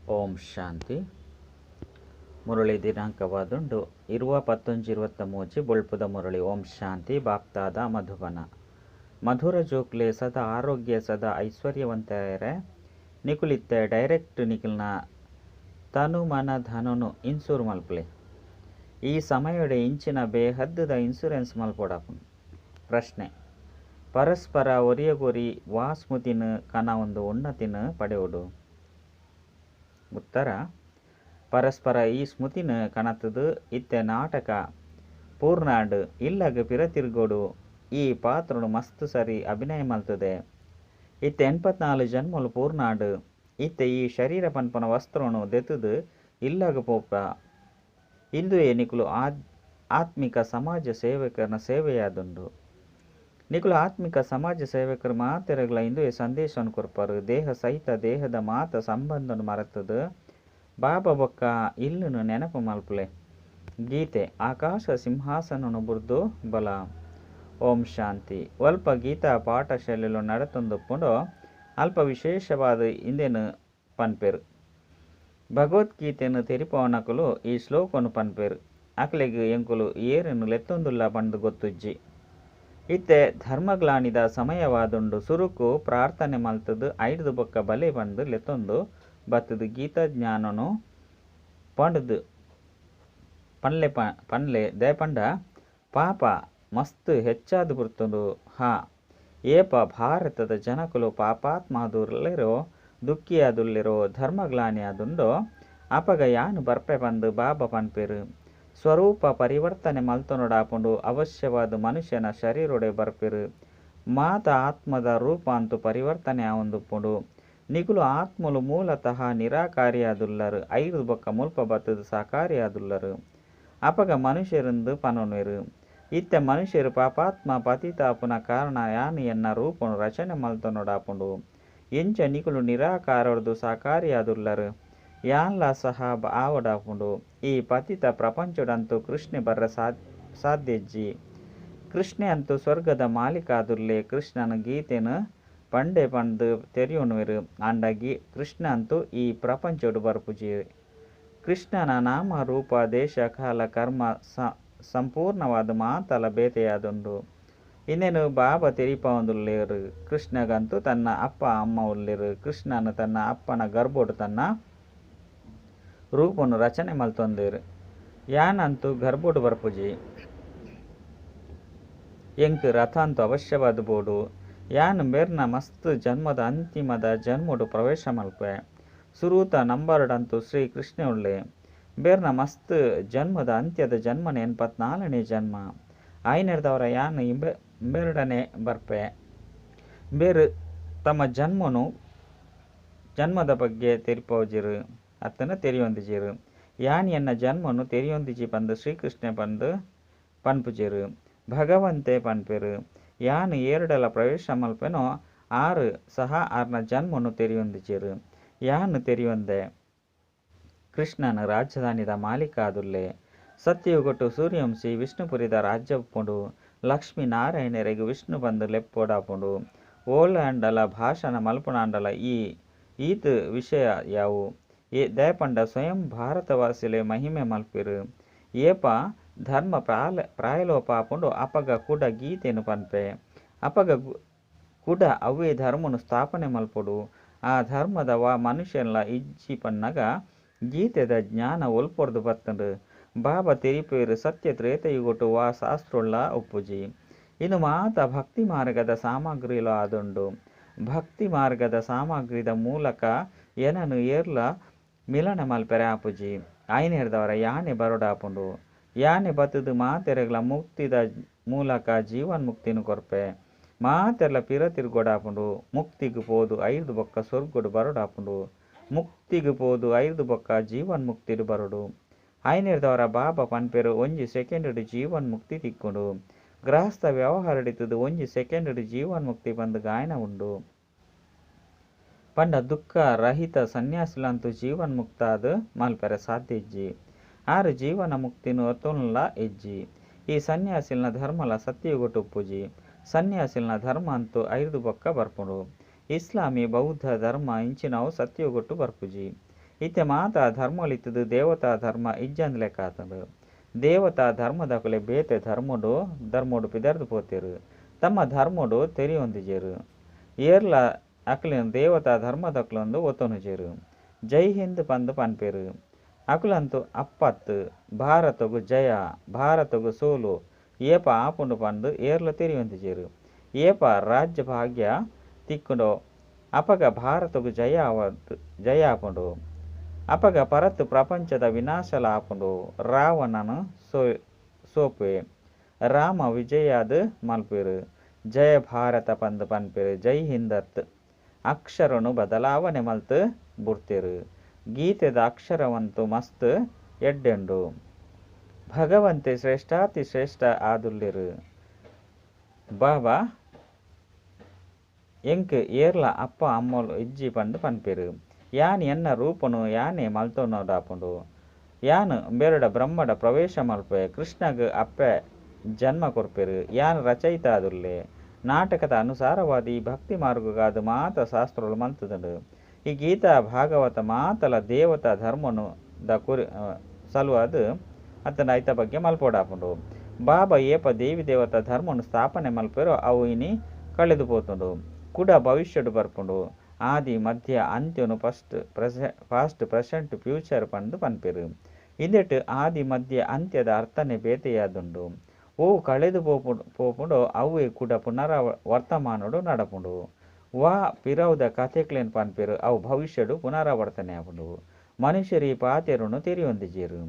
ಓಂ ಶಾಂತಿ. ಮುರಳಿ ದಿನಾಂಕವಾದುಂಡು 20-11-23. ಬೊಳ್ಪುದ ಮುರಳಿ. ಓಂ ಶಾಂತಿ. ಬಾಪ್ತಾದ, ಮಧುಬನ. ಮಧುರ ಜೋಕ್ಲೆ, ಸದಾ ಆರೋಗ್ಯ ಸದಾ ಐಶ್ವರ್ಯವಂತೆಯರೆ ನಿಕುಲಿತ್ತೆ ಡೈರೆಕ್ಟ್ ನಿಕಲ್ನ ತನು ಮನ ಧನನು ಇನ್ಸೂರ್ ಮಲ್ಪಲೆ. ಈ ಸಮಯಡೆ ಇಂಚಿನ ಬೇಹದ್ದುದ ಇನ್ಸೂರೆನ್ಸ್ ಮಲ್ಪೊಡಾಪುಂಡು. ಪ್ರಶ್ನೆ: ಪರಸ್ಪರ ಒರಿಯಗೊರಿ ವಾ ಸ್ಮೃತಿನ್ ಕನವೊಂದು ಉನ್ನತಿನ್ ಪಡೆವೊಡು? ಉತ್ತರ: ಪರಸ್ಪರ ಈ ಸ್ಮೃತಿನ್ ಕನತುದು, ಇತ್ತೆ ನಾಟಕ ಪೂರ್ಣಾಂಡ್, ಇಲ್ಲಗ್ ಪಿರ ತಿರುಗೊಡು. ಈ ಪಾತ್ರೊನು ಮಸ್ತ್ ಸರಿ ಅಭಿನಯ ಮಲ್ತುದೆ. ಇತ್ತೆ 84 ಜನ್ಮೊಲು ಪೂರ್ಣ ಆಂಡ್. ಇತ್ತೆ ಈ ಶರೀರ ಪನ್ಪುನ ವಸ್ತ್ರೊನು ದೆತ್ತುದು ಇಲ್ಲಗ್ ಪೋಪ. ಇಂದುವೇ ನಿಕುಲು ಆತ್ಮಿಕ ಸಮಾಜ ಸೇವಕರ್ನ ಸೇವೆಯಾದುಂಡು. ನಿಕುಲು ಆತ್ಮಿಕ ಸಮಾಜ ಸೇವಕರು ಮಾತೆರೆಗ್ಲ ಇಂದುವೇ ಸಂದೇಶವನ್ನು ಕೊರ್ಪರು. ದೇಹ ಸಹಿತ ದೇಹದ ಮಾತ ಸಂಬಂಧನು ಮರೆತುದು ಬಾಬಾ ಬೊಕ್ಕ ಇಲ್ಲುನು ನೆನಪು ಮಲ್ಪುಲೆ. ಗೀತೆ: ಆಕಾಶ ಸಿಂಹಾಸನನು ಬುಡ್ದು ಬಲ. ಓಂ ಶಾಂತಿ. ಒಲ್ಪ ಗೀತಾ ಪಾಠಶಾಲೆಲು ನಡತೊಂದುಪ್ಪುಂಡೋ ಅಲ್ಪ ವಿಶೇಷವಾದ ಇಂದೆನ್ ಪನ್ಪೆರ್. ಭಗವದ್ಗೀತೆನ್ ತೆರಿಪಾವುನಕುಲು ಈ ಶ್ಲೋಕನು ಪನ್ಪೆರ್. ಅಕ್ಲೆಗ್ ಎಂಕುಲು ಏರೆನ್ ಲೆತ್ತೊಂದುಲ್ಲ ಪಂದ್ ಗೊತ್ತುಜ್ಜಿ. ಇತ್ತೆ ಧರ್ಮಗ್ಲಾನಿದ ಸಮಯವಾದುಂಡು. ಸುರುಕು ಪ್ರಾರ್ಥನೆ ಮಲ್ತುದು ಐಡ್ದ್ ಬೊಕ್ಕ ಬಲೆ ಪಂದ್ ಲೆತ್ತೊಂದು ಬತ್ತುದು ಗೀತಾ ಜ್ಞಾನೊನು ಪಂಡುದು ಪನ್ಲೆ ಪನ್ಲೆ ದಾಯೆ ಪಂಡ ಪಾಪ ಮಸ್ತ್ ಹೆಚ್ಚಾದ್ ಬುಡ್ತುಂಡು. ಹಾ, ಏಪ ಭಾರತದ ಜನಕುಲು ಪಾಪಾತ್ಮಾದುಲ್ಲೆರೋ, ದುಃಖಿಯಾದುಲ್ಲೆರೋ, ಧರ್ಮಗ್ಲಾನಿ ಆದುಂಡೋ ಅಪಗ ಯಾನ್ ಬರ್ಪೆ ಪಂದ್ ಬಾಬಾ ಪನ್ಪೆರ್. ಸ್ವರೂಪ ಪರಿವರ್ತನೆ ಮಲ್ತೊನೊಡಾಪುಂಡು. ಅವಶ್ಯವಾದ್ ಮನುಷ್ಯನ ಶರೀರೊಡೆ ಬರ್ಪೆರ್. ಮಾತ ಆತ್ಮದ ರೂಪ ಅಂತೂ ಪರಿವರ್ತನೆ ಆವೊಂದುಪ್ಪುಂಡು. ನಿಕುಲು ಆತ್ಮಲು ಮೂಲತಃ ನಿರಾಕಾರಿಯಾದುಲ್ಲರ್. ಐಡ್ದ್ ಬೊಕ್ಕ ಮುಲ್ಪ ಬತ್ತುದು ಸಾಕಾರಿಯಾದುಲ್ಲರ್. ಅಪಗ ಮನುಷ್ಯೆರಂದ್ ಪನೊನ್ವೆರ್. ಇತ್ತೆ ಮನುಷ್ಯೆರ್ ಪಾಪಾತ್ಮ ಪತಿತ ಆಪುನ ಕಾರಣ ಯಾನ್ ಎನ್ನ ರೂಪೊನು ರಚನೆ ಮಲ್ತೊನೊಡಾಪುಂಡು. ಎಂಚ ನಿಕುಲು ನಿರಾಕಾರೊಡ್ದು ಸಾಕಾರಿಯಾದುಲ್ಲರ್, ಯಾನ್ಲಾ ಸಹ ಆವೊಡಾಪುಂಡು. ಈ ಪತಿತ ಪ್ರಪಂಚೊಡಂತೂ ಕೃಷ್ಣೆ ಬರ್ರೆ ಸಾಧ್ಯ ಇಜ್ಜಿ. ಕೃಷ್ಣೆ ಅಂತೂ ಸ್ವರ್ಗದ ಮಾಲೀಕ ಆದುಲ್ಲೆ. ಕೃಷ್ಣನ ಗೀತೆನ್ ಪಂಡೆ ಪಂದ್ ತೆರಿಯೊನುವೆರ್. ಆಂಡ ಕೃಷ್ಣ ಅಂತೂ ಈ ಪ್ರಪಂಚೊಡು ಬರ್ಪುಜಿ. ಕೃಷ್ಣನ ನಾಮ, ರೂಪ, ದೇಶ, ಕಾಲ, ಕರ್ಮ ಸಂಪೂರ್ಣವಾದ್ ಮಾತಲ ಬೇತೆಯಾದುಂಡು. ಇಂದೆನ್ ಬಾಬಾ ತೆರಿಪಾವೊಂದುಲ್ಲೆರ್. ಕೃಷ್ಣಗಂತೂ ತನ್ನ ಅಪ್ಪ ಅಮ್ಮ ಉಲ್ಲೆರ್. ಕೃಷ್ಣನ್ ತನ್ನ ಅಪ್ಪನ ಗರ್ಭೊಡು ತನ್ನ ರೂಪೊನು ರಚನೆ ಮಲ್ತೊಂದೆರ್. ಯಾನಂತೂ ಗರ್ಭೊಡು ಬರ್ಪುಜಿ. ಎಂಕ್ ರಥ ಅಂತೂ ಅವಶ್ಯವಾದ್ ಬೋಡು. ಯಾನ್ ಮೇರ್ನ ಮಸ್ತ್ ಜನ್ಮದ ಅಂತಿಮದ ಜನ್ಮೊಡು ಪ್ರವೇಶ ಮಲ್ಪುವೆ. ಸುರುತ ನಂಬರ್ಡಂತೂ ಶ್ರೀ ಕೃಷ್ಣೆ ಉಲ್ಲೆ. ಮೇರ್ನ ಮಸ್ತ್ ಜನ್ಮದ ಅಂತ್ಯದ ಜನ್ಮನೇ 84ನೇ ಜನ್ಮ. ಆಯಿನೆಡ್ದಾವರ ಯಾನ್ ಇಂಬೆರ್ಡನೆ ಬರ್ಪೆ. ಇಂಬೆರ್ ತಮ್ಮ ಜನ್ಮನು ಜನ್ಮದ ಬಗ್ಗೆ ತೆರಿಪಾವುಜೆರ್ ಅತ್ತಂಡ ತೆರಿಯೊಂದಿಜೆರ್. ಯಾನ್ ಎನ್ನ ಜನ್ಮನು ತೆರಿಯೊಂದಿಜಿ ಪಂದ್ ಶ್ರೀಕೃಷ್ಣೆ ಪಂದ್ ಪನ್ಪುಜೆರ್. ಭಗವಂತೆ ಪನ್ಪೆರ್. ಯಾನ್ ಏರ್ಡಲ ಪ್ರವೇಶ ಮಲ್ಪೆನೋ ಆರ್ ಸಹ ಆರ್ನ ಜನ್ಮನು ತೆರಿಯೊಂದಿಜೆರ್. ಯಾನ್ ತೆರಿಯೊಂದೆ. ಕೃಷ್ಣನ್ ರಾಜಧಾನಿದ ಮಾಲೀಕ ಆದುಲ್ಲೆ. ಸತ್ಯಯುಗಟ್ ಸೂರ್ಯವಂಶಿ ವಿಷ್ಣುಪುರಿದ ರಾಜ್ಯ ಉಪ್ಪುಂಡು. ಲಕ್ಷ್ಮೀ ನಾರಾಯಣೆರೆಗ್ ವಿಷ್ಣು ಪಂದ್ ಲೆಪ್ಪುಡಾಪುಂಡು. ಓಲಾಂಡಲ ಭಾಷಣ ಮಲ್ಪುನಾಂಡಲ ಈತ್ ವಿಷಯ ಯಾವು. ದಾಯೆ ಪಂಡ ಸ್ವಯಂ ಭಾರತವಾಸಿಲೇ ಮಹಿಮೆ ಮಲ್ಪುವೆರ್. ಏಪ ಧರ್ಮ ಪ್ರಾಯಲೋಪ ಆಪುಂಡೋ ಅಪಗ ಕುಡ ಗೀತೆನ್ ಪನ್ಪೆ. ಅಪಗ ಕುಡ ಅವ್ವೇ ಧರ್ಮನ್ ಸ್ಥಾಪನೆ ಮಲ್ಪೊಡು. ಆ ಧರ್ಮದ ವಾ ಮನುಷ್ಯನ್ಲ ಇಜ್ಜಿ ಪನ್ನಗ ಗೀತೆದ ಜ್ಞಾನ ಒಲ್ಪೊರ್ದು ಬತ್ತುಂಡು? ಬಾಬಾ ತೆರಿಪುವೆರ್ ಸತ್ಯ ತ್ರೇತಾಯುಗಟ್ ವಾ ಶಾಸ್ತ್ರೊಲ್ಲ ಉಪ್ಪುಜಿ. ಇಂದು ಮಾತ ಭಕ್ತಿ ಮಾರ್ಗದ ಸಾಮಗ್ರಿಲು ಆದುಂಡು. ಭಕ್ತಿ ಮಾರ್ಗದ ಸಾಮಗ್ರಿದ ಮೂಲಕ ಎನನ್ ಏರ್ಲ ಮಿಲನ ಮಲ್ಪೆರೆ ಆಪುಜಿ. ಆಯಿನೆಡ್ದಾವರ ಯಾನೆ ಬರೊಡಾಪುಂಡು. ಯಾನೆ ಬತ್ತುದು ಮಾತೆರೆಗ್ಲ ಮುಕ್ತಿದ ಮೂಲಕ ಜೀವನ್ ಮುಕ್ತಿನ್ ಕೊರ್ಪೆ. ಮಾತೆರ್ಲ ಪಿರ ತಿರ್ಗೊಡಾಪುಂಡು. ಮುಕ್ತಿಗ್ ಪೋದು ಐಡ್ದ್ ಬೊಕ್ಕ ಸ್ವರ್ಗಡ್ ಬರೊಡಾಪುಂಡು. ಮುಕ್ತಿಗ್ ಪೋದು ಐಡ್ದ್ ಬೊಕ್ಕ ಜೀವನ್ ಮುಕ್ತಿಡ್ ಬರೊಡು. ಆಯಿನೆಡ್ದಾವರ ಬಾಬಾ ಪನ್ಪೆರ್ ಒಂಜಿ ಸೆಕೆಂಡ್ ಜೀವನ್ ಮುಕ್ತಿ ತಿಕ್ಕುಂಡು. ಗೃಹಸ್ಥ ವ್ಯವಹಾರಡಿತ್ತುದು ಒಂಜಿ ಸೆಕೆಂಡ್ ಜೀವನ್ ಮುಕ್ತಿ ಪಂದ್ ಗಾಯನ ಉಂಡು. ಪಂಡ ದುಃಖ ರಹಿತ ಸನ್ಯಾಸಿಲಂತೂ ಜೀವನ್ ಮುಕ್ತ ಆದ್ ಮಲ್ಪೆರೆ ಸಾಧ್ಯ ಇಜ್ಜಿ. ಆರ್ ಜೀವನ ಮುಕ್ತಿನ್ ಒತ್ತೊನ್ಲ ಇಜ್ಜಿ. ಈ ಸನ್ಯಾಸಿಲ್ನ ಧರ್ಮಲ ಸತ್ಯಯುಗಟ್ ಉಪ್ಪುಜಿ. ಸನ್ಯಾಸಿಲ್ನ ಧರ್ಮ ಅಂತೂ ಐಡ್ದ್ ಬೊಕ್ಕ ಬರ್ಪುಂಡು. ಇಸ್ಲಾಮಿ, ಬೌದ್ಧ ಧರ್ಮ ಇಂಚಿನವು ಸತ್ಯಯುಗಟ್ ಬರ್ಪುಜಿ. ಇತ್ತೆ ಮಾತಾ ಧರ್ಮೊಲಿತ್ತುದು ದೇವತಾ ಧರ್ಮ ಇಜ್ಜಂದಿಲೆಕಾತುಂಡು. ದೇವತಾ ಧರ್ಮದಕುಲೆ ಬೇತೆ ಧರ್ಮೊಡು ಧರ್ಮೊಡು ಪಿದರ್ದು ಪೋತೆರ್. ತಮ್ಮ ಧರ್ಮೊಡು ತೆರಿಯೊಂದಿಜೆರ್. ಏರ್ಲಾ ಅಕ್ಲೆನ್ ದೇವತಾ ಧರ್ಮದಕುಲುಂದು ಒತ್ತೊನುಜೆರ್. ಜೈ ಹಿಂದ್ ಪಂದ್ ಪನ್ಪೆರ್. ಅಕುಲಂತು ಅಪ್ಪತ್ತ್. ಭಾರತೊಗು ಜಯ, ಭಾರತೊಗು ಸೋಲು ಏಪ ಆಪುಂಡು ಪಂದ್ ಏರ್ಲಾ ತೆರಿಯೊಂದಿಜೆರ್. ಏಪ ರಾಜ್ಯ ಭಾಗ್ಯ ತಿಕ್ಕುಂಡೋ ಅಪಗ ಭಾರತೊಗು ಜಯ ಜಯ ಆಪುಂಡು. ಅಪಗ ಪರತ್ ಪ್ರಪಂಚದ ವಿನಾಶಲ ಆಪುಂಡು. ರಾವಣನ್ ಸೋಪುವೆ. ರಾಮ ವಿಜಯಾದ್ ಮಲ್ಪುವೆರ್. ಜಯ ಭಾರತ ಪಂದ್ ಪನ್ಪೆರ್ ಜೈ ಹಿಂದ್ ಅತ್ತ್. ಅಕ್ಷರೊನು ಬದಲಾವಣೆ ಮಲ್ತ್ ಬುಡ್ತೆರ್. ಗೀತೆದ ಅಕ್ಷರವಂತೂ ಮಸ್ತ್ ಎಡ್ಡೆ ಉಂಡು. ಭಗವಂತೆ ಶ್ರೇಷ್ಠಾತಿ ಶ್ರೇಷ್ಠ ಆದುಲ್ಲೆರ್. ಬಾಬಾ ಎಂಕ್ ಏರ್ಲಾ ಅಪ್ಪ ಅಮ್ಮಲು ಇಜ್ಜಿ ಪಂದ್ ಪನ್ಪೆರ್. ಯಾನ್ ಎನ್ನ ರೂಪೊನು ಯಾನೇ ಮಲ್ತೊನೊಡಾಪುಂಡು. ಯಾನ್ ಇಂಬೆರ್ಡ ಬ್ರಹ್ಮಡ ಪ್ರವೇಶ ಮಲ್ಪುವೆ. ಕೃಷ್ಣಗ್ ಅಪ್ಪೆ ಜನ್ಮ ಕೊರ್ಪೆರ್. ಯಾನ್ ರಚಯಿತ ಆದುಲ್ಲೆ. ನಾಟಕದ ಅನುಸಾರವಾದ್ ಈ ಭಕ್ತಿ ಮಾರ್ಗಗಾದ್ ಮಾತ ಶಾಸ್ತ್ರೊಲು ಮಲ್ತ್ದ್ಂಡ್. ಈ ಗೀತಾ ಭಾಗವತ ಮಾತಲ ದೇವತಾ ಧರ್ಮೊನು ದ ಸಲುವಾದ್ ಅತ್ತ್ಂಡ ಐತ ಬಗ್ಗೆ ಮಲ್ಪೊಡಾಪುಂಡು. ಬಾಬಾ ಏಪ ದೇವಿ ದೇವತಾ ಧರ್ಮೊನು ಸ್ಥಾಪನೆ ಮಲ್ಪುವೆರೋ ಅವು ಇನಿ ಕಳೆದು ಪೋತುಂಡು. ಕುಡ ಭವಿಷ್ಯಡ್ ಬರ್ಪುಂಡು. ಆದಿ ಮಧ್ಯ ಅಂತ್ಯನು ಫಸ್ಟ್ past present future ಪಂದ್ ಪನ್ಪೆರ್. ಇಂದೆಟ್ ಆದಿ ಮಧ್ಯ ಅಂತ್ಯದ ಅರ್ಥನೇ ಬೇತೆಯಾದುಂಡು. ಒವು ಕಳೆದು ಪೋಪುಂಡೋ ಅವ್ವೇ ಕುಡ ವರ್ತಮಾನೊಡು ನಡಪುಂಡು. ವಾ ಪಿರವುದ ಕಥೆಕ್ಲೆನ್ ಪನ್ಪೆರ್ ಅವು ಭವಿಷ್ಯಡ್ ಪುನರಾವರ್ತನೆ ಆಪುಂಡು. ಮನುಷ್ಯೆರ್ ಈ ಪಾತೆರೊನು ತೆರಿಯೊಂದಿಜೆರ್.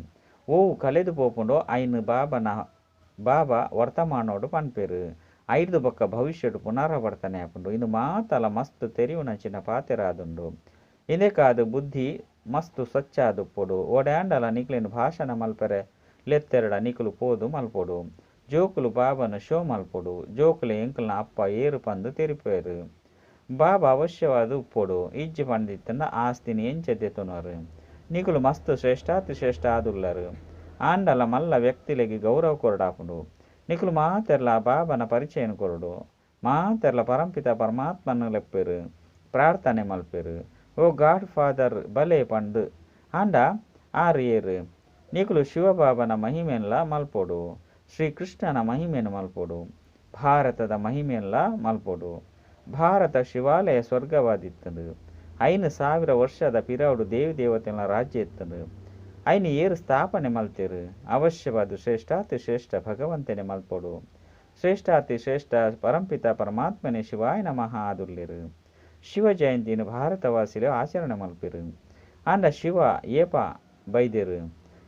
ಒವು ಕಳೆದು ಪೋಪುಂಡೋ ಐನ್ ಬಾಬಾ ವರ್ತಮಾನೊಡು ಪನ್ಪೆರ್. ಐರ್ದ್ ಬೊಕ್ಕ ಭವಿಷ್ಯಡ್ ಪುನರಾವರ್ತನೆ ಆಪುಂಡು. ಇಂದು ಮಾತಲ ಮಸ್ತ್ ತೆರಿಯುನಂಚಿನ ಪಾತೆರ ಆದುಂಡು. ಇಂದೆಕಾದ್ ಬುದ್ಧಿ ಮಸ್ತ್ ಸ್ವಚ್ಛ ಆದುಪ್ಪೊಡು. ಓಡ್ಯಾಂಡಲ ನಿಕ್ಲೆನ್ ಭಾಷಣ ಮಲ್ಪೆರೆ ಲೆತ್ತೆರ್ಡ ನಿಕುಲು ಪೋದು ಮಲ್ಪೊಡು. ಜೋಕುಲು ಬಾಬಾನ ಶೋ ಮಲ್ಪೊಡು. ಜೋಕುಲೆ ಎಂಕಲ್ನ ಅಪ್ಪ ಏರ್ ಪಂದ್ ತೆರಿಪಾವೆರ್. ಬಾಬಾ ಅವಶ್ಯವಾದ್ ಉಪ್ಪೊಡು. ಇಜ್ಜಿ ಪಂದಿತ್ತ್ಂಡ ಆಸ್ತಿನ್ ಎಂಚ ದೆತೊನುವರ್. ನಿಕುಲು ಮಸ್ತ್ ಶ್ರೇಷ್ಠಾತಿ ಶ್ರೇಷ್ಠ ಆದುಲ್ಲರ್. ಆಂಡಲ ಮಲ್ಲ ವ್ಯಕ್ತಿಲೆಗ್ ಗೌರವ ಕೊರೊಡಾಪುಂಡು. ನಿಕುಲು ಮಾತೆರ್ಲಾ ಬಾಬಾನ ಪರಿಚಯನ್ ಕೊರೊಡು. ಮಾತೆರ್ಲಾ ಪರಂಪಿತ ಪರಮಾತ್ಮನ್ ಲೆಪ್ಪೆರ್. ಪ್ರಾರ್ಥನೆ ಮಲ್ಪೆರ್. ಓ ಗಾಡ್ ಫಾದರ್ ಬಲೆ ಪಂದ್ ಆಂಡ ಆರ್ ಏರ್. ನಿಕುಲು ಶಿವಬಾಬನ ಮಹಿಮೆನ್ಲಾ ಮಲ್ಪೊಡು. ಶ್ರೀ ಕೃಷ್ಣನ ಮಹಿಮೆನ್ ಮಲ್ಪೊಡು. ಭಾರತದ ಮಹಿಮೆನ್ಲಾ ಮಲ್ಪೊಡು. ಭಾರತ ಶಿವಾಲಯ ಸ್ವರ್ಗವಾದಿತ್ತ್ಂಡ್. 5000 ವರ್ಷದ ಪಿರವುಡು ದೇವಿ ದೇವತೆಲ್ನ ರಾಜ್ಯ ಇತ್ತ್ಂಡ್. ಐನ್ ಏರ್ ಸ್ಥಾಪನೆ ಮಲ್ತೆರ್. ಅವಶ್ಯವಾದ್ ಶ್ರೇಷ್ಠಾತಿ ಶ್ರೇಷ್ಠ ಭಗವಂತನೇ ಮಲ್ಪೊಡು. ಶ್ರೇಷ್ಠಾತಿ ಶ್ರೇಷ್ಠ ಪರಂಪಿತ ಪರಮಾತ್ಮನೇ ಶಿವಾಯ ನಮಃ ಆದುಲ್ಲೆರ್. ಶಿವ ಜಯಂತಿನ್ ಭಾರತವಾಸಿಲು ಆಚರಣೆ ಮಲ್ಪೆರ್. ಆಂಡ ಶಿವ ಏಪ ಬೈದೆರ್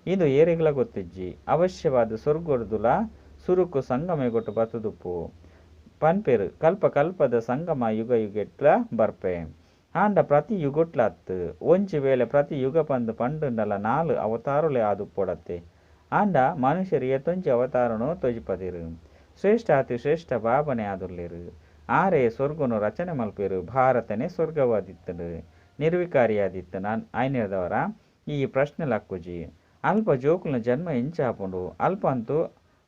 ಇಂದು ಏರೆಗ್ಲಾ ಗೊತ್ತಿಜ್ಜಿ. ಅವಶ್ಯವಾದ್ ಸ್ವರ್ಗೊಡ್ದುಲಾ ಸುರುಕು ಸಂಗಮಯುಗೊಟ್ಟು ಬತ್ತುದುಪ್ಪು. ಪನ್ಪೆರ್ ಕಲ್ಪ ಕಲ್ಪದ ಸಂಗಮ ಯುಗ ಯುಗೆಟ್ಲ ಬರ್ಪೆ. ಆಂಡ ಪ್ರತಿ ಯುಗೊಟ್ಲ ಅತ್ತ್. ಒಂಜಿ ವೇಳೆ ಪ್ರತಿ ಯುಗ ಪಂದ್ ಪಂಡಲ 4 ಅವತಾರೊಲೇ ಆದುಪ್ಪೊಡತ್ತೆ. ಆಂಡ ಮನುಷ್ಯೆರ್ ಏತೊಂಜಿ ಅವತಾರೊನು ತೋಜಿಪದೆರ್. ಶ್ರೇಷ್ಠಾತಿ ಶ್ರೇಷ್ಠ ಬಾಬನೇ ಆದುಲ್ಲೆರ್. ಆರೇ ಸ್ವರ್ಗೊನು ರಚನೆ ಮಲ್ಪುವೆರ್. ಭಾರತನೇ ಸ್ವರ್ಗವಾದಿತ್ತ್ಂಡ್. ನಿರ್ವಿಕಾರಿಯಾದಿತ್ತ್ಂಡ್. ಐನೆರ್ದಾವರ ಈ ಪ್ರಶ್ನೆ ಲಕ್ಕುಜಿ. ಅಲ್ಪ ಜೋಕುಲ್ನ ಜನ್ಮ ಎಂಚ ಆಪುಂಡು. ಅಲ್ಪ ಅಂತೂ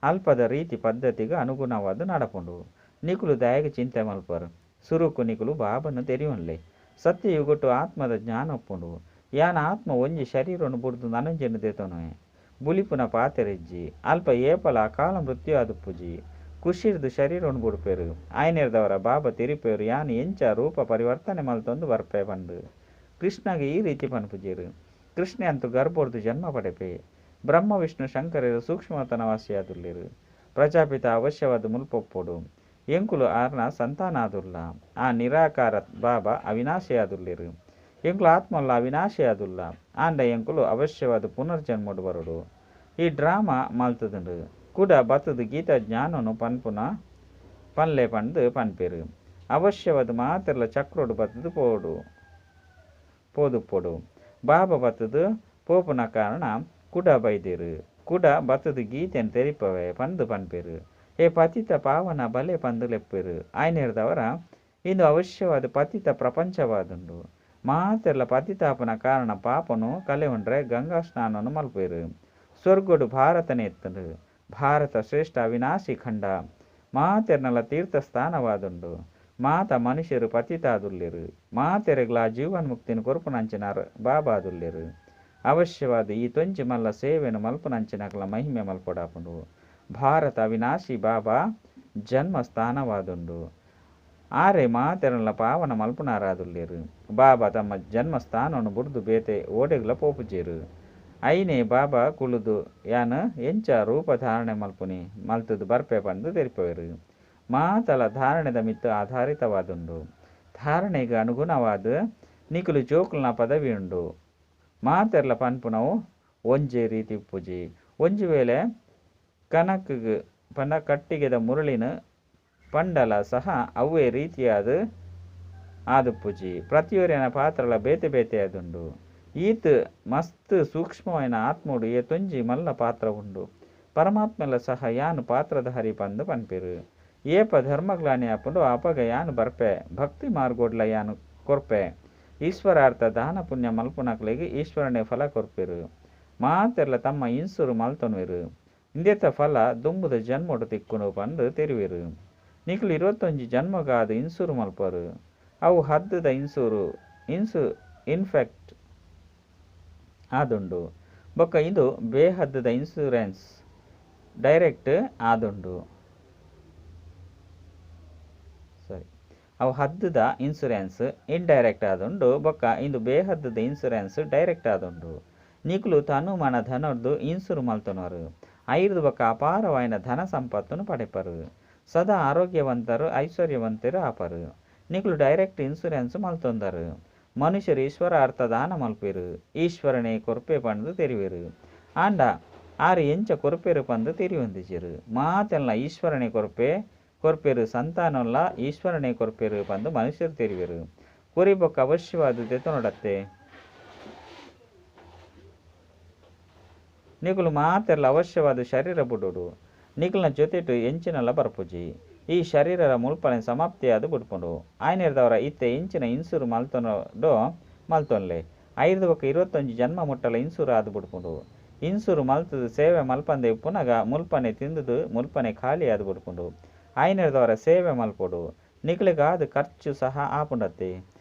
ಅಲ್ಪದ ರೀತಿ ಪದ್ಧತಿಗ್ ಅನುಗುಣವಾದ್ ನಡಪುಂಡು. ನಿಕುಲು ದಾಯೆಗ್ ಚಿಂತೆ ಮಲ್ಪರ್. ಸುರುಕು ನಿಕುಲು ಬಾಬಾನ ತೆರಿಯೊನ್ಲೆ. ಸತ್ಯಯುಗೊಟ್ಟು ಆತ್ಮದ ಜ್ಞಾನ ಉಪ್ಪುಂಡು. ಯಾನ್ ಆತ್ಮ ಒಂಜಿ ಶರೀರೊನು ಬುಡ್ದು ನನೊಂಜೆನ್ ದೆತೊನುವೆ. ಬುಲಿಪುನ ಪಾತೆರ ಇಜ್ಜಿ. ಅಲ್ಪ ಏಪಲ ಅಕಾಲ ಮೃತ್ಯು ಆದುಪ್ಪುಜಿ. ಖುಷಿರ್ದ್ ಶರೀರೊನು ಬುಡ್ಪೆರ್. ಐನೆರ್ದಾವರ ಬಾಬಾ ತೆರಿಪಾವೆರ್ ಯಾನ್ ಎಂಚ ರೂಪ ಪರಿವರ್ತನೆ ಮಲ್ತೊಂದು ಬರ್ಪೆ ಪಂದ್. ಕೃಷ್ಣಗ್ ಈ ರೀತಿ ಪನ್ಪುಜೆರ್. ಕೃಷ್ಣೆ ಅಂತೂ ಗರ್ಭೊಡ್ದು ಜನ್ಮ ಪಡೆಪೆ. ಬ್ರಹ್ಮ ವಿಷ್ಣು ಶಂಕರೆರ್ ಸೂಕ್ಷ್ಮವತನವಾಸಿಯಾದುಲ್ಲೆರ್. ಪ್ರಜಾಪಿತ ಅವಶ್ಯವಾದ್ ಮುಲ್ಪ ಉಪ್ಪೊಡು. ಎಂಕುಲು ಆರ್ನ ಸಂತಾನ ಆದುಲ್ಲ. ಆ ನಿರಾಕಾರ ಬಾಬಾ ಅವಿನಾಶಿಯಾದುಲ್ಲೆರ್. ಎಂಕುಲು ಆತ್ಮಲ್ಲ ಅವಿನಾಶಿಯಾದುಲ್ಲ. ಆಂಡ ಎಂಕುಲು ಅವಶ್ಯವಾದ್ ಪುನರ್ಜನ್ಮೊಡು ಬರೊಡು. ಈ ಡ್ರಾಮಾ ಮಲ್ತ್ದ್ಂಡ್. ಕುಡ ಬತ್ತುದು ಗೀತಾ ಜ್ಞಾನೊನು ಪನ್ಪುನ ಪನ್ಲೆ ಪಂದ್ ಪನ್ಪೆರ್. ಅವಶ್ಯವಾದ್ ಮಾತೆರ್ಲಾ ಚಕ್ರೊಡು ಬತ್ತುದು ಪೋವೊಡು ಪೋದುಪ್ಪೊಡು. ಬಾಬಾ ಬತ್ತುದು ಪೋಪುನ ಕಾರಣ ಕುಡ ಬೈದೆರ್. ಕುಡ ಬತ್ತುದು ಗೀತೆನ್ ತೆರಿಪಾವೆ ಪಂದ್ ಪನ್ಪೆರ್. ಹೇ ಪತಿತ ಪಾವನ ಬಲೆ ಪಂದ್ ಲೆಪ್ಪುವೆರ್. ಐನೆರ್ದಾವರ ಇಂದು ಅವಶ್ಯವಾದ್ ಪತಿತ ಪ್ರಪಂಚವಾದುಂಡು. ಮಾತೆರ್ಲಾ ಪತಿತಾಪುನ ಕಾರಣ ಪಾಪೊನು ಕಳೆವೊನ್ರೆ ಗಂಗಾ ಸ್ನಾನೊನು ಮಲ್ಪುವೆರ್. ಸ್ವರ್ಗೊಡು ಭಾರತನೇ ಇತ್ತ್ಂಡ್. ಭಾರತ ಶ್ರೇಷ್ಠ ಅವಿನಾಶಿ ಖಂಡ. ಮಾತೆರ್ನಲ ತೀರ್ಥಸ್ಥಾನವಾದುಂಡು. ಮಾತ ಮನುಷ್ಯರು ಪತಿತಾದುಲ್ಲೆರು. ಮಾತೆರೆಗ್ಲಾ ಜೀವನ್ಮುಕ್ತಿನ್ ಕೊರ್ಪುನಂಚಿನಾರ್ ಬಾಬಾದುಲ್ಲೆರು. ಅವಶ್ಯವಾದ್ ಈ ತೊಂಜಿ ಮಲ್ಲ ಸೇವೆನ್ ಮಲ್ಪುನಂಚಿನಕಲ್ನ ಮಹಿಮೆ ಮಲ್ಪೊಡಾಪುಂಡು. ಭಾರತ ಅವಿನಾಶಿ ಬಾಬಾ ಜನ್ಮಸ್ಥಾನವಾದುಂಡು. ಆರೆ ಮಾತೆರೆನ್ಲ ಪಾವನ ಮಲ್ಪುನಾರಾದುಲ್ಲೆರು. ಬಾಬಾ ತಮ್ಮ ಜನ್ಮಸ್ಥಾನನ್ ಬುಡ್ದು ಬೇತೆ ಓಡೆಗ್ಲ ಪೋಪುಜೆರು. ಐನೇ ಬಾಬಾ ಕುಲುದು ಯಾನ್ ಎಂಚ ರೂಪ ಧಾರಣೆ ಮಲ್ಪುನಿ ಮಲ್ತುದು ಬರ್ಪೆ ಪಂದ್ ತೆರಿಪವೆರು. ಮಾತಲ ಧಾರಣೆದ ಮಿತ್ತ್ ಆಧಾರಿತವಾದುಂಡು. ಧಾರಣೆಗ್ ಅನುಗುಣವಾದ್ ನಿಕುಲು ಜೋಕುಲ್ನ ಪದವಿ ಉಂಡು. ಮಾತೆರ್ಲ ಪನ್ಪುನವು ಒಂಜೇ ರೀತಿ ಉಪ್ಪುಜಿ. ಒಂಜಿ ವೇಳೆ ಕನಕ್ಗ್ ಪಂಡ ಕಟ್ಟಿಗೆದ ಮುರಳಿನ್ ಪಂಡಲ ಸಹ ಅವ್ವೇ ರೀತಿಯಾದ್ ಆದುಪ್ಪುಜಿ. ಪ್ರತಿಯೊರಿಯನ ಪಾತ್ರಲ ಬೇತೆ ಬೇತೆ ಆದುಂಡು. ಈತ್ ಮಸ್ತ್ ಸೂಕ್ಷ್ಮವಾಯಿನ ಆತ್ಮೊಡು ಏತೊಂಜಿ ಮಲ್ಲ ಪಾತ್ರ ಉಂಡು. ಪರಮಾತ್ಮೆಲ ಸಹ ಯಾನ್ ಪಾತ್ರಧಾರಿ ಪಂದ್ ಪನ್ಪೆರ್. ಏಪ ಧರ್ಮಗ್ಲಾನಿ ಆಪುಂಡೋ ಅಪಗ ಯಾನ್ ಬರ್ಪೆ ಭಕ್ತಿ ಮಾರ್ಗೊಡ್ಲ ಯಾನ್ ಕೊರ್ಪೆ. ಈಶ್ವರಾರ್ಥ ದಾನ ಪುಣ್ಯ ಮಲ್ಪುನಕ್ಲೆಗ್ ಈಶ್ವರನೇ ಫಲ ಕೊರ್ಪೆರ್. ಮಾತೆರ್ಲ ತಮ್ಮ ಇನ್ಸೂರು ಮಲ್ತೊನುವೆರ್. ಇಂದೆತ ಫಲ ದುಂಬುದ ಜನ್ಮೊಡು ತಿಕ್ಕುಂಡು ಪಂದ್ ತೆರಿವೆರ್. ನಿಕುಲು 21 ಜನ್ಮಗಾದ್ ಇನ್ಸೂರು ಮಲ್ಪುವರ್. ಅವು ಹದ್ದುದ ಇನ್ಸೂರು ಇನ್ಫೆಕ್ಟ್ ಆದುಂಡು. ಬೊಕ್ಕ ಇಂದು ಬೇಹದ್ದುದ ಇನ್ಸೂರೆನ್ಸ್ ಡೈರೆಕ್ಟ್ ಆದುಂಡು. ಸಾರಿ ಅವು ಹದ್ದುದ ಇನ್ಸೂರೆನ್ಸ್ ಇಂಡೈರೆಕ್ಟ್ ಆದುಂಡು. ಬೊಕ್ಕ ಇಂದು ಬೇಹದ್ದುದ ಇನ್ಸೂರೆನ್ಸ್ ಡೈರೆಕ್ಟ್ ಆದುಂಡು. ನಿಕುಲು ತನು ಮನ ಧನೊರ್ದು ಇನ್ಸೂರು ಮಲ್ತೊನುವರ್. ಐರ್ದ್ ಬೊಕ್ಕ ಅಪಾರವಾಯಿನ ಧನ ಸಂಪತ್ತುನು ಪಡೆಪರ್. ಸದಾ ಆರೋಗ್ಯವಂತರು ಐಶ್ವರ್ಯವಂತೆರು ಆಪರ್. ನಿಕುಲು ಡೈರೆಕ್ಟ್ ಇನ್ಸೂರೆನ್ಸ್ ಮಲ್ತೊಂದರ್. ಮನುಷ್ಯರು ಈಶ್ವರಾರ್ಥ ದಾನ ಮಲ್ಪುವೆರ್. ಈಶ್ವರನೇ ಕೊರ್ಪೆ ಪಂದ್ ತೆರಿವೆರ್. ಆಂಡ ಆರ್ ಎಂಚ ಕೊರ್ಪೆರ್ ಪಂದ್ ತೆರಿಯೊಂದಿಜೆರ್. ಮಾತೆನ್ಲಾ ಈಶ್ವರನೇ ಕೊರ್ಪೆ ಕೊರ್ಪೆರ್ ಸಂತಾನೊನ್ಲಾ ಈಶ್ವರನೇ ಕೊರ್ಪೆರ್ ಪಂದ್ ಮನುಷ್ಯರು ತೆರಿವೆರ್. ಕೊರಿ ಬೊಕ್ಕ ಅವಶ್ಯವಾದ್ ದೆತೊನೊಡತ್ತೆ. ನಿಕುಲು ಮಾತೆರ್ಲ ಅವಶ್ಯವಾದ್ ಶರೀರ ಬುಡೊಡು. ನಿಕಲ್ನ ಜೊತೆಟ್ ಎಂಚಿನಲ ಬರ್ಪುಜಿ. ಈ ಶರೀರಲ ಮುಲ್ಪನೆ ಸಮಾಪ್ತಿಯಾದ್ ಬುಡ್ಪುಂಡು. ಆಯಿನೆಡ್ದಾವರ ಇತ್ತೆ ಎಂಚಿನ ಇನ್ಸೂರು ಮಲ್ತೊನೊಡೊ ಮಲ್ತೊನ್ಲೆ. ಐರ್ದ್ ಬೊಕ್ಕ 21 ಜನ್ಮ ಮುಟ್ಟಲ ಇನ್ಸೂರು ಆದ್ ಬುಡ್ಪುಂಡು. ಇನ್ಸೂರು ಮಲ್ತುದು ಸೇವೆ ಮಲ್ಪಂದೆ ಉಪ್ಪುನಗ ಮುಲ್ಪನೆ ತಿಂದುದು ಮುಲ್ಪನೆ ಖಾಲಿಯಾದ್ ಬುಡ್ಪುಂಡು. ಆಯಿನೆಡ್ದಾವರ ಸೇವೆ ಮಲ್ಪೊಡು. ನಿಕಲೆಗಾದ್ ಖರ್ಚು ಸಹ ಆಪುಂಡತ್ತೆ.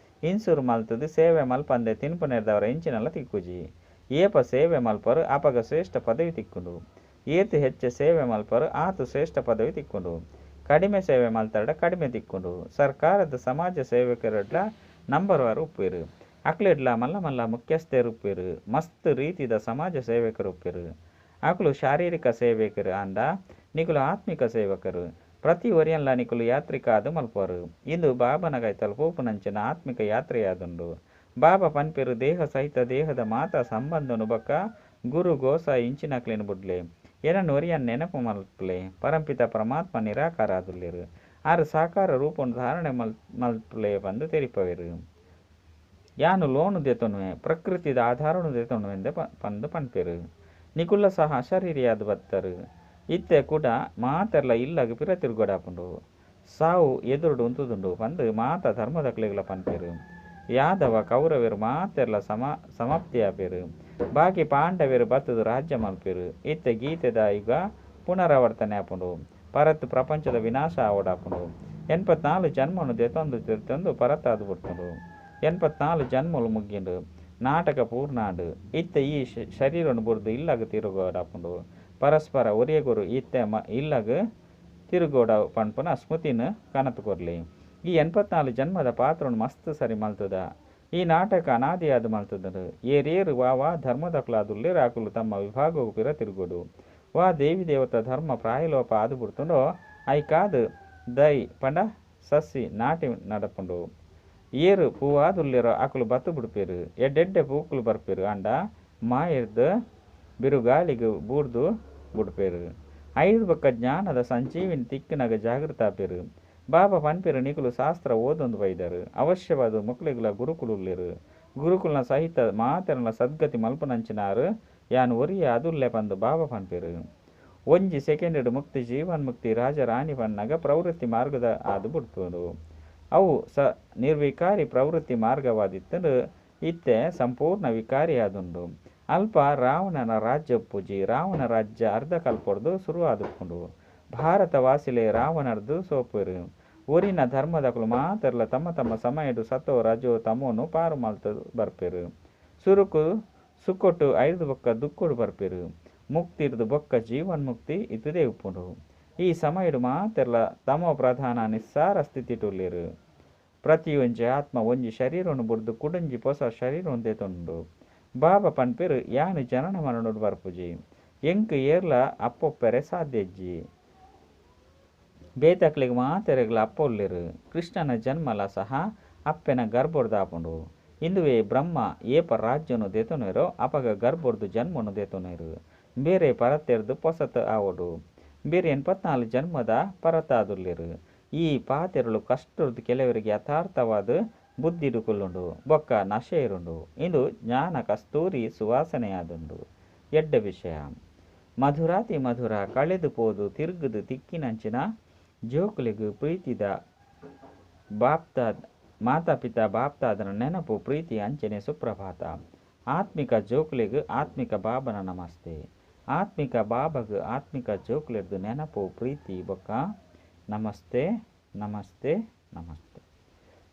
ಇನ್ಸೂರು ಮಲ್ತುದು ಸೇವೆ ಮಲ್ಪಂದೆ ತಿನ್ಪುನೆಡ್ದಾವರ ಎಂಚಿನಲ ತಿಕ್ಕುಜಿ. ಏಪ ಸೇವೆ ಮಲ್ಪುವರ್ ಅಪಗ ಶ್ರೇಷ್ಠ ಪದವಿ ತಿಕ್ಕುಂಡು. ಏತ್ ಹೆಚ್ಚ ಸೇವೆ ಮಲ್ಪುವರ್ ಆತ್ ಶ್ರೇಷ್ಠ ಪದವಿ ತಿಕ್ಕುಂಡು. ಕಡಿಮೆ ಸೇವೆ ಮಲ್ತರ್ಡ ಕಡಿಮೆ ತಿಕ್ಕುಂಡು. ಸರ್ಕಾರದ ಸಮಾಜ ಸೇವಕೆರೆಡ್ಲಾ ನಂಬರ್ವಾರ್ ಉಪ್ಪುವೆರ್. ಅಕ್ಲೆಡ್ಲಾ ಮಲ್ಲ ಮಲ್ಲ ಮುಖ್ಯಸ್ಥೆರ್ ಉಪ್ಪುವೆರ್. ಮಸ್ತ್ ರೀತಿದ ಸಮಾಜ ಸೇವಕೆರ್ ಉಪ್ಪುವೆರ್. ಅಕುಲು ಶಾರೀರಿಕ ಸೇವಕೆರ್ ಆಂಡ ನಿಕುಲು ಆತ್ಮಿಕ ಸೇವಕರು. ಪ್ರತಿ ಒರಿಯನ್ಲಾ ನಿಕುಲು ಯಾತ್ರಿಕಾದ್ ಮಲ್ಪುವರ್. ಇಂದು ಬಾಬಾನ ಕೈತಲ್ ಪೋಪುನಂಚಿನ ಆತ್ಮಿಕ ಯಾತ್ರೆಯಾದುಂಡು. ಬಾಬಾ ಪನ್ಪೆರ್ ದೇಹ ಸಹಿತ ದೇಹದ ಮಾತಾ ಸಂಬಂಧನ್ ಬೊಕ್ಕ ಗುರು ಗೋಸಾಯಿ ಇಂಚಿನಕ್ಲೆನ್ ಬುಡ್ಲೆ. ಎನನ್ ಒರಿಯನ್ ನೆನಪು ಮಲ್ಪುಲೆ. ಪರಂಪಿತ ಪರಮಾತ್ಮ ನಿರಾಕಾರ ಆದುಲ್ಲೆರ್. ಆರ್ ಸಾಕಾರ ರೂಪನ್ ಧಾರಣೆ ಮಲ್ಪುಲೆ ಪಂದ್ ತೆರಿಪವೆರ್. ಯಾನ್ ಲೋನ್ ದೆತೊನುವೆ ಪ್ರಕೃತಿದ ಆಧಾರನ್ ದೆತೊನುವೆ ಪಂದ್ ಪನ್ಪೆರ್. ನಿಕುಲ್ಲ ಸಹ ಅಶರೀರಿಯಾದ್ ಬತ್ತರ್. ಇತ್ತೆ ಕುಡ ಮಾತೆರ್ಲಾ ಇಲ್ಲಗ್ ಪಿರ ತಿರುಗೊಡಾಪುಂಡು. ಸಾವು ಎದುರುಡು ಉಂತುದುಂಡು ಪಂದ್ ಮಾತ ಧರ್ಮದಕ್ಲೆಗ್ಲಾ ಪನ್ಪೆರ್. ಯಾದವ ಕೌರವೆರ್ ಮಾತೆರ್ಲಾ ಸಮಾಪ್ತಿಯಾಪೆರ್. ಬಾಕಿ ಪಾಂಡವೆರ್ ಬತ್ತುದು ರಾಜ್ಯ ಮಲ್ಪುವೆರ್. ಇತ್ತೆ ಗೀತೆದ ಯುಗ ಪುನರಾವರ್ತನೆ ಆಪುಂಡು. ಪರತ್ ಪ್ರಪಂಚದ ವಿನಾಶ ಆವೊಡಾಪುಂಡು. 84 ಜನ್ಮನ್ ದೆತೊಂದು ದೆತೊಂದು ಪರತಾದ್ ಬುಡ್ಪುಂಡು. 84 ಜನ್ಮಲು ಮುಗಿಂಡು. ನಾಟಕ ಪೂರ್ಣ ಆಂಡ್. ಇತ್ತೆ ಈ ಶರೀರನ್ ಬುಡ್ದು ಇಲ್ಲಗ್ ತಿರುಗೊಡಾಪುಂಡು. ಪರಸ್ಪರ ಒರಿಯಗೊರು ಇತ್ತೆ ಇಲ್ಲಗ್ ತಿರುಗೋಡ ಪನ್ಪುನ ಸ್ಮೃತಿನ್ ಕನತ್ ಕೊರ್ಲೆ. ಈ 84 ಜನ್ಮದ ಪಾತ್ರನ್ ಮಸ್ತ್ ಸರಿ ಮಲ್ತುದ. ಈ ನಾಟಕ ಅನಾದಿಯಾದ್ ಮಲ್ತುದುಂಡು. ಏರೇರು ವಾ ವಾ ಧರ್ಮದಕುಲಾದುಲ್ಲೆರ್ ಅಕುಲು ತಮ್ಮ ವಿಭಾಗಗ್ ಪಿರ ತಿರುಗೊಡು. ವಾ ದೇವಿ ದೇವತಾ ಧರ್ಮ ಪ್ರಾಯಲೋಪ ಆದ್ ಬುಡ್ತುಂಡೋ ಐಕಾದ್ ದೈ ಪಂಡ ಸಸಿ ನಾಟಿ ನಡಪುಂಡು. ಏರ್ ಪೂವಾದುಲ್ಲೆರೋ ಅಕುಲು ಬತ್ತ್ ಬುಡ್ಪೆರ್. ಎಡ್ಡೆಡ್ಡೆ ಪೂಕುಲು ಬರ್ಪೆರ್ ಆಂಡ ಮಾಯೆರ್ದ್ ಬಿರುಗಾಳಿಗ್ ಬೂರ್ದು ಬುಡ್ಪೆರ್. ಐರ್ದ್ ಬೊಕ್ಕ ಜ್ಞಾನದ ಸಂಜೀವಿನಿ ತಿಕ್ಕುನಗ ಜಾಗೃತ ಆಪೆರ್. ಬಾಬಾ ಪನ್ಪೆರ್ ನಿಕುಲು ಶಾಸ್ತ್ರ ಓದೊಂದು ಬೈದರ್. ಅವಶ್ಯವಾದ್ ಮೊಕ್ಲೆಗ್ಲಾ ಗುರುಕುಲು ಉಲ್ಲೆರ್. ಗುರುಕುಲ್ನ ಸಹಿತ ಮಾತೆರ್ನ ಸದ್ಗತಿ ಮಲ್ಪುನಂಚಿನಾರ್ ಯಾನ್ ಒರಿಯೆ ಆದುಲ್ಲೆ ಪಂದ್ ಬಾಬಾ ಪನ್ಪೆರ್. ಒಂಜಿ ಸೆಕೆಂಡ್ ಮುಕ್ತಿ ಜೀವನ್ ಮುಕ್ತಿ ರಾಜ ರಾಣಿ ಪನ್ನಗ ಪ್ರವೃತ್ತಿ ಮಾರ್ಗದ ಆದ್ ಬುಡ್ಪುಂಡು. ಅವು ನಿರ್ವಿಕಾರಿ ಪ್ರವೃತ್ತಿ ಮಾರ್ಗವಾದಿತ್ತುಂಡು. ಇತ್ತೆ ಸಂಪೂರ್ಣ ವಿಕಾರಿಯಾದುಂಡು. ಅಲ್ಪ ರಾವಣನ ರಾಜ್ಯ ಉಪ್ಪುಜಿ. ರಾವಣ ರಾಜ್ಯ ಅರ್ಧ ಕಲ್ಪೊಡ್ದು ಸುರು ಆದುಪ್ಪುಂಡು. ಭಾರತ ವಾಸಿಲೆ ರಾವಣರ್ದ್ ಸೋಪುವೆರ್. ಒರಿನ ಧರ್ಮದಕುಲು ಮಾತೆರ್ಲ ತಮ್ಮ ತಮ್ಮ ಸಮಯಡ್ ಸತೋ, ರಜೋ, ತಮೋನು ಪಾರ್ ಮಲ್ತ್ ಬರ್ಪೆರ್. ಸುರುಕು ಸುಖೊಟ್ ಐರ್ದ್ ಬೊಕ್ಕ ದುಃಖಡ್ ಬರ್ಪೆರ್. ಮುಕ್ತಿರ್ದ್ ಬೊಕ್ಕ ಜೀವನ್ಮುಕ್ತಿ ಇತುದೇ ಉಪ್ಪುಂಡು. ಈ ಸಮಯಡ್ ಮಾತೆರ್ಲ ತಮೋ ಪ್ರಧಾನ ನಿಸ್ಸಾರ ಸ್ಥಿತಿಟ್ ಉಲ್ಲೆರ್. ಪ್ರತಿಯೊಂಜಿ ಆತ್ಮ ಒಂಜಿ ಶರೀರನ್ ಬುಡ್ದು ಕುಡೊಂಜಿ ಪೊಸ ಶರೀರನ್ ದೆತೊನುಂಡು. ಬಾಬಾ ಪನ್ಪೆರ್ ಯಾನ್ ಜನನ ಮರಣಡ್ ಬರ್ಪುಜಿ. ಎಂಕ್ ಏರ್ಲ ಅಪ್ಪ ಉಪ್ಪರೆ ಸಾಧ್ಯ ಇಜ್ಜಿ. ಬೇತಕ್ಲೆಗ್ ಮಾತೆರೆಗ್ಲ ಅಪ್ಪ ಉಲ್ಲೆರ್. ಕೃಷ್ಣನ ಜನ್ಮಲ ಸಹ ಅಪ್ಪೆನ ಗರ್ಭೊಡ್ದಾಪುಂಡು. ಇಂದುವೇ ಬ್ರಹ್ಮ ಏಪ ರಾಜ್ಯನು ದೆತೊನುವೆರೋ ಅಪಗ ಗರ್ಭೊಡ್ದು ಜನ್ಮನು ದೆತೊನುವೆರ್. ಇಂಬೆರೇ ಪರತ್ತೆರ್ದ್ ಪೊಸತ್ ಆವೊಡು. ಇಂಬೆರ್ ಎನ್ಪತ್ನಾಲ್ ಜನ್ಮದ ಪರತಾದುಲ್ಲೆರ್. ಈ ಪಾತೆರಲು ಕಷ್ಟೊಡ್ದು ಕೆಲವೆರೆಗ್ ಯಥಾರ್ಥವಾದ್ ಬುದ್ಧಿಡ್ ಕುಲ್ಲುಂಡು ಬೊಕ್ಕ ನಶೆ ಏರುಂಡು. ಇಂದು ಜ್ಞಾನ ಕಸ್ತೂರಿ ಸುವಾಸನೆಯಾದುಂಡು. ಎಡ್ಡೆ ವಿಷಯ. ಮಧುರಾತಿ ಮಧುರ ಕಳೆದು ಪೋದು ತಿರುಗುದು ತಿಕ್ಕಿನಂಚಿನ ಜೋಕುಲೆಗ್ ಪ್ರೀತಿದ ಬಾಪ್ತಾದ ಮಾತಾಪಿತಾ ಬಾಪ್ತಾದನ ನೆನಪು ಪ್ರೀತಿ ಅಂಚನೆ ಸುಪ್ರಭಾತ. ಆತ್ಮಿಕ ಜೋಕುಲೆಗ್ ಆತ್ಮಿಕ ಬಾಬನ ನಮಸ್ತೆ. ಆತ್ಮಿಕ ಬಾಬಗ್ ಆತ್ಮಿಕ ಜೋಕುಲೆಡ್ದು ನೆನಪು ಪ್ರೀತಿ ಬೊಕ್ಕ ನಮಸ್ತೆ ನಮಸ್ತೆ ನಮಸ್ತೆ.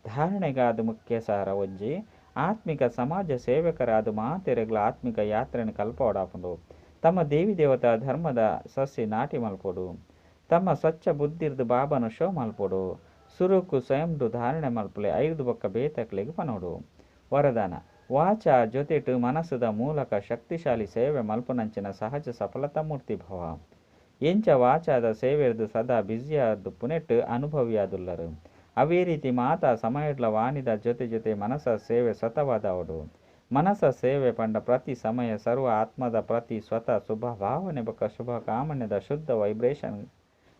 ಧಾರಣೆಗಾದ್ ಮುಖ್ಯ ಸಾರ ಒಂಜಿ ಆತ್ಮಿಕ ಸಮಾಜ ಸೇವಕರಾದ ಮಾತೆರೆಗ್ಲ ಆತ್ಮಿಕ ಯಾತ್ರೆನ್ ಕಲ್ಪವಡಾಪುಂಡು. ತಮ್ಮ ದೇವಿ ದೇವತಾ ಧರ್ಮದ ಸಸಿ ನಾಟಿ ಮಲ್ಪೊಡು. ತಮ್ಮ ಸ್ವಚ್ಛ ಬುದ್ಧಿರ್ದ್ ಬಾಬನ ಶೋ ಮಲ್ಪೊಡು. ಸುರುಕು ಸ್ವಯಂಡು ಧಾರಣೆ ಮಲ್ಪುಲೆ ಐರ್ದ್ ಬೊಕ್ಕ ಬೇತಕ್ಲೆಗ್ ಪನೊಡು. ವರದಾನ. ವಾಚ ಜೊತೆಟ್ ಮನಸ್ಸುದ ಮೂಲಕ ಶಕ್ತಿಶಾಲಿ ಸೇವೆ ಮಲ್ಪುನಂಚಿನ ಸಹಜ ಸಫಲತಾ ಮೂರ್ತಿ ಭವ. ಎಂಚ ವಾಚಾದ ಸೇವೆರ್ದ್ ಸದಾ ಬ್ಯುಸಿಯಾದುಪ್ಪುನೆಟ್ ಅನುಭವಿಯಾದುಲ್ಲರ್. ಅವ್ವೇ ರೀತಿ ಮಾತಾ ಸಮಯಡ್ಲ ವಾಣಿದ ಜೊತೆ ಜೊತೆ ಮನಸ ಸೇವೆ ಸ್ವತಃವಾದಾವೊಡು. ಮನಸ ಸೇವೆ ಪಂಡ ಪ್ರತಿ ಸಮಯ ಸರ್ವ ಆತ್ಮದ ಪ್ರತಿ ಸ್ವತಃ ಶುಭ ಭಾವನೆ ಬೊಕ್ಕ ಶುಭ ಕಾಮನೆದ ಶುದ್ಧ ವೈಬ್ರೇಷನ್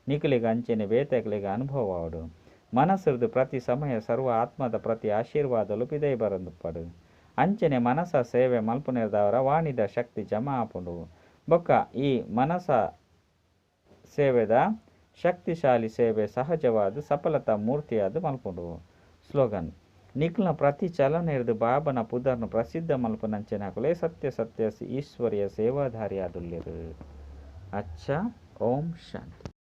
ನಿಕುಲೆಗ್ ಅಂಚನೆ ಬೇತೆಕ್ಲೆಗ್ ಅನುಭವ ಆವೊಡು. ಮನಸ್ಸುರ್ದು ಪ್ರತಿ ಸಮಯ ಸರ್ವ ಆತ್ಮದ ಪ್ರತಿ ಆಶೀರ್ವಾದಲು ಪಿದಯಿ ಬರೊಂದುಪ್ಪಡ್. ಅಂಚನೆ ಮನಸ ಸೇವೆ ಮಲ್ಪುನೆರ್ದಾವರ ವಾಣಿದ ಶಕ್ತಿ ಜಮಾ ಆಪುಂಡು. ಬೊಕ್ಕ ಈ ಮನಸ ಸೇವೆದ ಶಕ್ತಿಶಾಲಿ ಸೇವೆ ಸಹಜವಾದ್ ಸಫಲತಾ ಮೂರ್ತಿಯಾದ್ ಮಲ್ಪುಂಡು. ಸ್ಲೋಗನ್. ನಿಕ್ಲ್ನ ಪ್ರತಿ ಚಲನೆರ್ದ್ ಬಾಬನ ಪುದರ್ನ್ ಪ್ರಸಿದ್ಧ ಮಲ್ಪುನಂಚಿನಕುಲೇ ಸತ್ಯ ಸತ್ಯ ಈಶ್ವರಿಯ ಸೇವಾಧಾರಿಯಾದುಲ್ಲೆರ್. ಅಚ್ಚ ಓಂ ಶಾಂತಿ.